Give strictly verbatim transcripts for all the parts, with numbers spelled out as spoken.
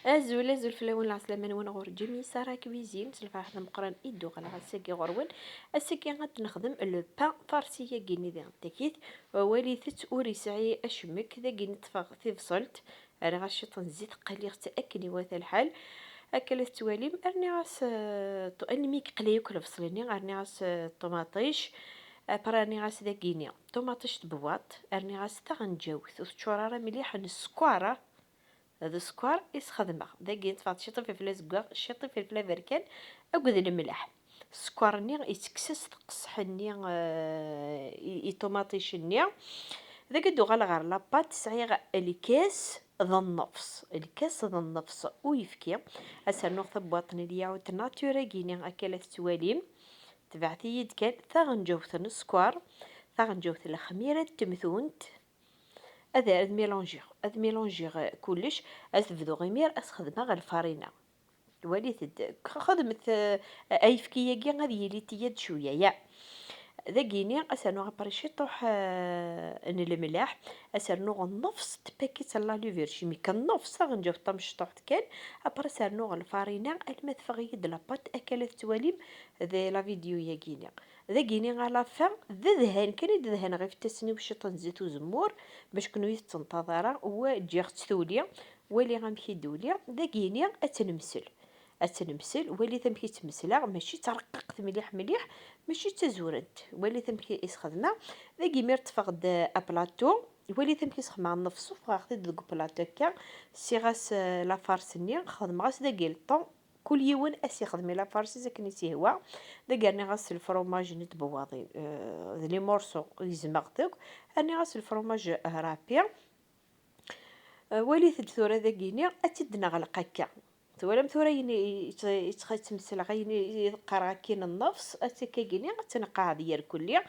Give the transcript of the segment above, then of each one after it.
Azul, azul fell-awen, lɛeslama-nwen ɣur Jimmy Sara Cuisine, s lferḥ d ameqqran i d-uɣaleɣ ass-agi ɣur-wen. Ass-agi ad nexdem le pain farci-agi-nni diɣen takit, walit-tt ur yesɛi acemmek, dagi neṭṭfeɣ tibṣelt, rriɣ-as ciṭ n zzit, qliɣ-tt akken iwata lḥal. Akka la tettwalim, rniɣ-as, eh, ṭu-, almi yeqla yakk lebṣel-nni, rniɣ-as, eh, ṭumaṭic, après rniɣ-as dagini ṭumaṭic n tebwaṭ, rniɣ-as taɣenǧawt, ur teččur ara mliḥ n sskeṛ, d sskeṛ i s-xedmeɣ. Dagi neṭṭfeɣ ciṭ n ifelfel azeggaɣ, ciṭ n ifelfel aberkan akked lemleḥ. Sskeṛ-nni yettekkes-as teqseḥ-nni, eh, i, i ṭumaṭic-nni. Dagi d-uɣaleɣ ɣer la pâte, sɛiɣ lkas d nnefṣ, lkas d nnefṣ uyefki. Ad s-rnuɣ tabwaṭ n lyaɛut nature-agi-ni akka la tettwalim. Tebɛet-iyi-d kan taɣenǧawt n sskeṛ, taɣenǧawt n lexmira n temtunt. Ad, ad mélangiɣ, ad mélangiɣ, eh, kullec. Ad bduɣ imir, ad s-xedmeɣ lfarina. Walit-d, xedmet, eh, ayefki-agi ad yili tiyad cwiya, ya. Dagini, ad s-rnuɣ après ciṭuḥ, eh, n lemleḥ, ad s-rnuɣ nnefṣ n tpakit n la levure chimique, nnefṣ, taɣenǧawt tamecṭuḥt kan, après ad s-rnuɣ lfarina, alma teffeɣ-iyi-d la pâte, akka la tettwalim di la vidéo-yagi-ni. Dagini à la fin, d ddhan kan i d-dehneɣ ifassen-iw ciṭ n zzit uzemmur, bac kenwi ur tettenṭaḍ ara, wa ǧǧiɣ-tt tuli, wali amek i d-tuli, dagini ad tt-nemsel. Ad tt-nemsel, walit amek i tt-mesleɣ, mačči d tareqqaqt mliḥ mliḥ, mačči d tazurant, walit amek i s-xedmeɣ. Dagi mi ṭṭfeɣ-d aplaṭu, walit amek i s-xedmeɣ nnefṣ, ffɣeɣ-t-id deg uplaṭu akka, ssiɣ-as, eh, la farce-nni, xedmeɣ-as dagi le temps, kul yiwen ad s-ixdem i la farce-is akken i s-ihwa. Dagi rniɣ-as lefromaj n tbewwaḍin, eh, d les morceaux, gezmeɣ-t akk, rniɣ-as lefromaj râpé. Eh, walit-d tura dagini, ad tt-id-neɣleq akka. Twalam tura ayen i, i, i, i ttmesleɣ, ayen i, i qqareɣ akkin nnefṣ, ad tt-akkagini, ad tt-neqqaɛed yerkulli.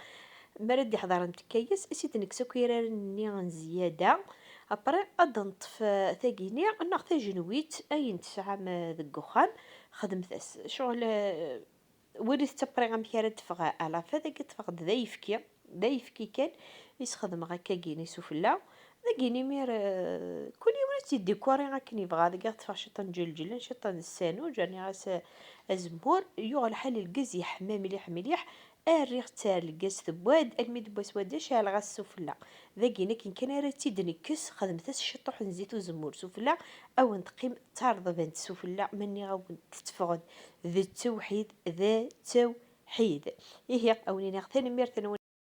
Mi ara d-iḥḍer n tekka-yas, ad s-id-nekkes akk iraren-nni n zzyada. Après, ad d-neṭṭef, eh, tagini neɣ tajenwitt, ayen tesɛam, eh, deg uxxam, xedmet-as. Ccɣel, eh, walit-tt après amek ara d-teffeɣ à la fin. Dagi ṭṭfeɣ-d d ayefki, d ayefki kan i s-xedmeɣ akkagini sufella. Dagini imir, eh, kul yiwen ad tt-idikuri akken yebɣa. Dagi ṭṭfeɣ ciṭ n ǧelǧel, ciṭ n ssanuǧ, rniɣ-as, eh, azemmur, yuɣ lḥal lgaz yeḥma mliḥ mliḥ, rriɣ-tt ar lgaz tewwa-d, almi d-tewwa tewwa-d, ceɛleɣ-as sufella. Dagini akken kan ara tt-id-nekkes, xedmet-as ciṭuḥ n zzit uzemmur sufella, a wen-teqqim d tareḍbant sufella, ma nniɣ-awen tetteffeɣ-d d ttewḥid, d ttewḥid. Ihi, a wen-iniɣ tanemmirt-nwen.